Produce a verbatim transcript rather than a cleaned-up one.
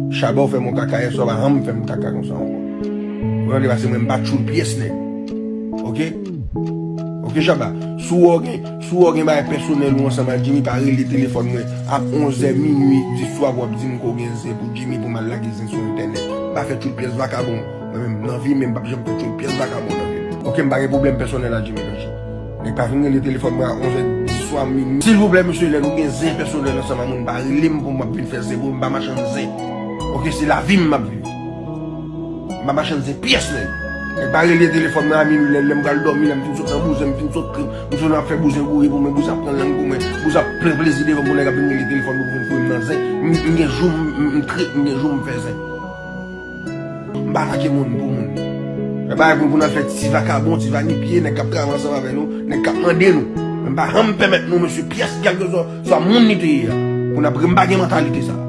Shabba, ou fè m yon kaka yè swa, pa janm fè m kaka konsa ankò. Ou tande, paske mwen m pa tchoul pyès nèg. Oke? Oke, Shabba. Si w wè w gen, si w wè w gen bagay pèsonèl ou ansanm ak Jimmy, pa rele telefòn mwen ap onzè, minui, diswa pou w ap di m ke w gen zen pou Jimmy pou m al lage zen sou entènèt. M pa fè tchoul pyès vakabon. Mwen menm, nan vi m, m p ap janm fè tchoul pyès vakabon nan vi m. Oke, m pa gen pwoblèm pèsonèl ak Jimmy Langi. Nèg pa vin rele telefòn mwen a onzè, diswa, minui. Silvouplè, mesye, lè nou gen zen pèsonèl ansanm ak moun, pa rele m pou m ap vin fè zen pou m, m pa machann zen. Oke, se lavi m m ap viv. M pa machann zen pyès nèg. Nèg pa rele telefòn mwen a minui, lè, lè m pral dòmi, lè m fin sot nan bouzen, m fin sot, m sot ap fè bouzen kouri pou mwen, bouzen ap pran lang pou mwen, bouzen ap pran plezi devan m pou nèg ap vin rele telefòn pou vin foure m nan zen. M, m gen jou m, m, m trip, m gen jou m fè zen. M pa atake moun pou moun. Fè bagay pou, pou n al fè ti vakabon, ti vanipye, nèg k ap travay ansanm avè nou, nèg k ap mande nou. Men m pa janm pèmèt nou, mesye, pyès, kèlkeswa swa moun li te ye a, pou n ap, m pa gen mantalite sa.